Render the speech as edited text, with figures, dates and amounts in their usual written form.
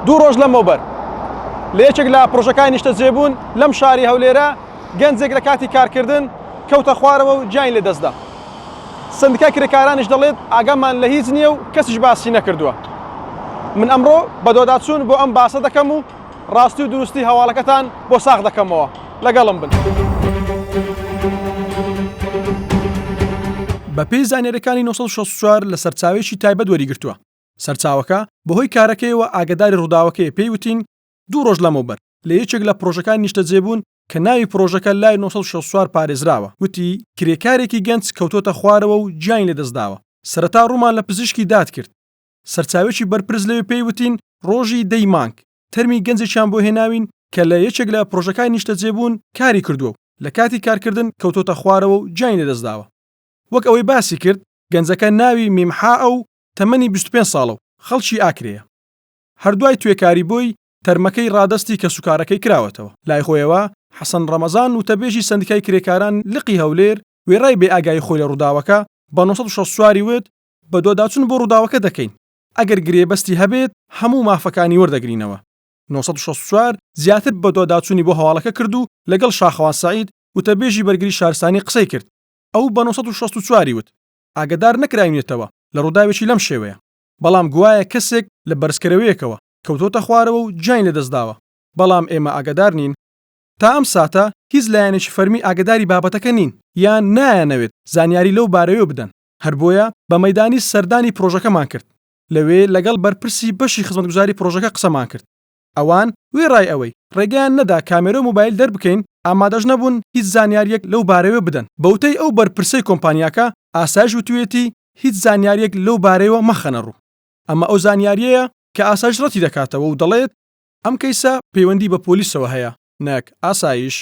دوو ڕۆژ لەمەوبەر لە یەکێک لە پڕۆژەکانی نیشتەجێبوون لەم شاری هەولێرە گەنجێک لە کاتی کارکردن کەوتە خوارەوە و گیانی لەدەستدا. سەندیکای کرێکارانیش دەڵێت ئاگامان لە هیچ نییە و کەسیش باسی نەکردووە. من ئەمڕۆ بەدواداچوون بۆ ئەم باسە دەکەم و ڕاستی و دروستی هەواڵەکەتان بۆ ساغ دەکەمەوە. لەگەڵم بن. بەپێی زانیارییەکانی 964 لە سەرچاوەیەکی تایبەت وەریگرتووە، سەرچاوەکە بەهۆی کارەکەیەوە ئاگەداری ڕووداوەکەیە پێی وتین، دوو ڕۆژ لەمەوبەر لە یەکێک لە پڕۆژەکانی نیشتەجێبوون کە ناوی پڕۆژەکە لای 964 پارێزراوە، وتی، کرێکارێکی گەنج کەوتۆتە خوارەوە و گیانی لەدەستداوە، سەرەتا ڕوومان لە پزیشکی داد کرد، سەرچاوێکی بەرپرس لەوێ پێی وتین ڕۆژی دە ی مانگ تەرمی گەنجێکیان بۆ هێناوین کە لە یەکێک لە پڕۆژەکانی نیشتەجێبوون کاری کردووە و لە کاتی کارکردن کەوتۆتە خوارەوە و گیانی لەدەستداوە. وەک ئەوەی باسی کرد، گەنجەکە ناوی میمحا ە و تەمەنی 25 ساڵە و خەڵکی ئاکرێیە. هەر دوای توێکاری بۆی، تەرمەکەی ڕادەستی کەسوکارەکەی کراوەتەوە. لای خۆیەوە، حەسەن ڕەمەزان وتەبێژی سەندیکای کرێکاران لقی هەولێر، وێڕای بێئاگایی خۆی لە ڕووداوەکە، بە 964 ی وت، بەدواداچوون بۆ ڕووداوەکە دەکەین، ئەگەر گرێبەستی هەبێت هەموو مافەکانی وەردەگرینەوە. 964 زیاتر بەدواداچوونی بۆ هەواڵەکە کرد و لەگەڵ شاخەوان سەعید، وتەبێژی بەرگری شارستانی قسەی کرد. ئەو بە 964 ی وت، ئاگەدار نەکراوینەتەوە لە ڕووداوێکی لەم شێوەیە، بەڵام گوایە کەسێک لە بەرزکەرەوەیەکەوە کەوتۆتە خوارەوە و گیانی لەدەستداوە، بەڵام ئێمە ئاگەدار نین. تا ئەم ساتە هیچ لایەنێکی فەرمی ئاگەداری بابەتەکە نین یان نایانەوێت زانیاری لەو بارەیەوە بدەن، هەر بۆیە بە مەیدانی سەردانی پرۆژەکەمان کرد، لەوێ لەگەڵ بەرپرسی بەشی خزمەتگوزاری پرۆژەکە قسەمان کرد، ئەوان وێڕای ئەوەی ڕێگەیان نەدا کامێرە و مۆبایل دەربکەین، ئامادەش نەبوون هیچ زانیارییەک لەو بارەیەوە بدەن. بەوتەی ئەو بەرپرسەی کۆمپانیاکە، ئاسایش وتویەتی هیچ زانیارییەک لەو بارەیەوە مەخەنە ڕوو. ئەمە ئەو زانیارییەیە کە ئاسایش ڕەتی دەکاتەوە و دەڵێت، ئەم کەیسە پەیوەندی بە پۆلیسەوە هەیە نەک ئاسایش.